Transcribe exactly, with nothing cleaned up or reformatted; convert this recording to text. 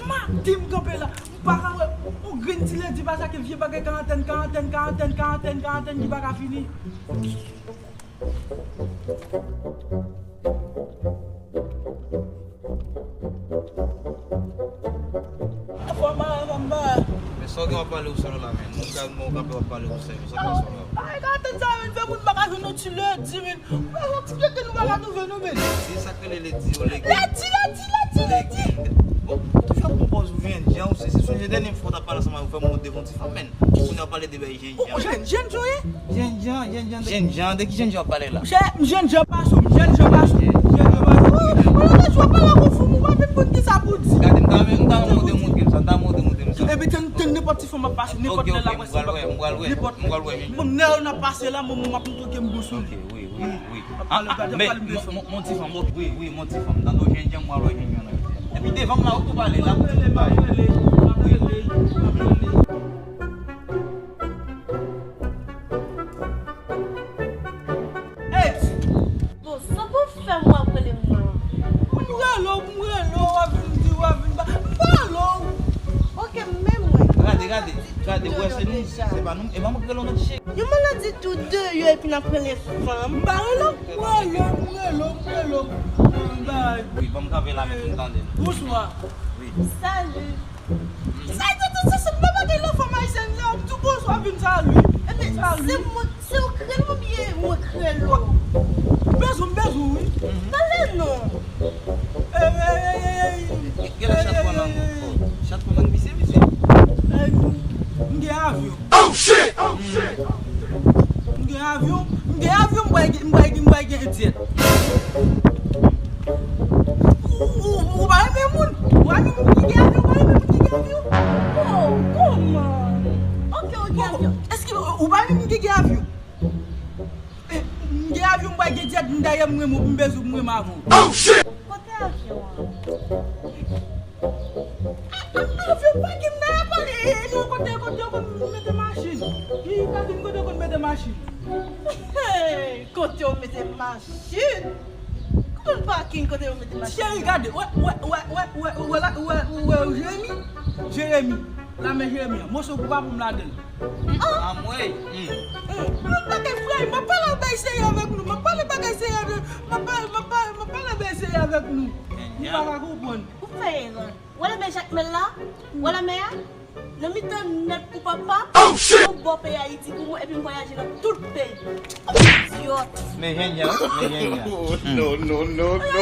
Maten m kanpe la, m pa ka wè yon grenn ti ledi pa sa ke vye bagay karantèn, karantèn, karantèn, karantèn, karantèn ki pa ka fini. Fò m ba, fò m ba. Men sa w gen w ap pale ou sèl la, men. Mwen ka, mwen kanpe w ap pale ou sèl, sa k pase w la? Ay, ka tann sa, men, fè moun pa ka jwenn yon ti ledi, men. Mwen, yon ti ledi, nou pa ka twouve nou, men. Se sa k rele ledi, yo, legi. Ledi, ledi, ledi, ledi. Bon, ou te fè bon pòz ou jennjan, ou se, se sonje dènye fwa w t ap pale ansanm avè w, ou fè m monte devan yon ti fanm, men. Kounye a w pale de bèy jennjan. Ou jennjan, Joe? Jennjan, jennjan de... Jennjan, de ki jennjan w ap pale la? Jennjan pa sou, jennjan pa sou, jennjan pa sou. Ou, ou, ou, ou pale ak yon fanm, ou pa menm konn kisa pou di. Gade, m ta, m ta monte, monte m sa, m ta monte, monte m sa. Epi tann, tann nenpòt ti fanm ap pase, nenpòt lè l ap pase. Ok, ok, m pral wè, m pral wè, m pral wè. Bon, lè yo n ap pase la, mwen, mwen, m ap montre ke m gou sou li. Ok, wi, wi, wi. Ah, ah, men, mon, mon, mon ti fanm, wi, wi, mon ti fanm. Tande w jennjan, m pral wè jennjan nan. Epi devan m la, ou tou pale, la, ou tou pale. Wi. Bon, sa pou fè m w ap rele m nan? M rele w, m rele w, w ap vin di, w ap vin ba, m pa rele w. Ok, men mwen. Gade, gade, gade, w wè se nou, se pa nou, e pa mwen k rele w non ti cheri. Yo maladi tou de yo epi n ap rele fanm. M pa rele w, m rele w, m rele w, m rele w. M ba. Wi, ban m kanpe la, men pou m tande. Bonswa. Wi. Salut. Sa di tout se, se m pa gen lè fanm ayisyèn la, m di w bonswa, vin salu. Ebyen, se mwen, se ou k rele m oubyen mwen k rele w? M bezwen, m bezwen w, wi. Pale non. Ey, ey, ey, ey, ey. Gen lè chat pran lang ou. Chat pran lang misye, misye. Ey, m gen avyon. Oh shit! Oh shit! M gen avyon, m gen avyon, m bay, m bay, m bay gen jet. Ou, ou, ou pa renmen moun? Ou pa renmen moun ki gen avyon? Ou pa renmen moun ki gen avyon? Oh, kòman? Ok, ok, avyon. Èske ou, ou pa renmen moun ki gen avyon? Eh, m gen avyon, m bay gen jet, m dayè m renmen w, m bezwen m renmen avè w. Oh shit! Kote avyon an? Avyon pa gen nan yapal, e, e, e, kote, kote yo konn mete machin? Ki pakin kote yo konn mete machin? Hey, kote yo mete machin? Kote yon pakin kote yo mete machin? Cheri, gade, wè, wè, wè, Jeremi, Jeremi, lame Jeremi an, moso pou pa pou m ladan l. Anmwey! Hmm. Hmm. Yon bagay frè, m ap pale bagay serye avèk nou, m ap pale bagay serye avèk, m ap pale, m ap pale, m ap pale bagay serye avèk nou. Nou pa ka konprann. Ou fè erè. Wè lame Jakmèl la? Wè lame a? Nan mitan nèt pou papa, oh shit! Yon bò peyi Ayiti pou mwen, epi m vwayaje nan tout peyi. Idiot! Men jennjan, men jennjan. Oh, no, no, no, no.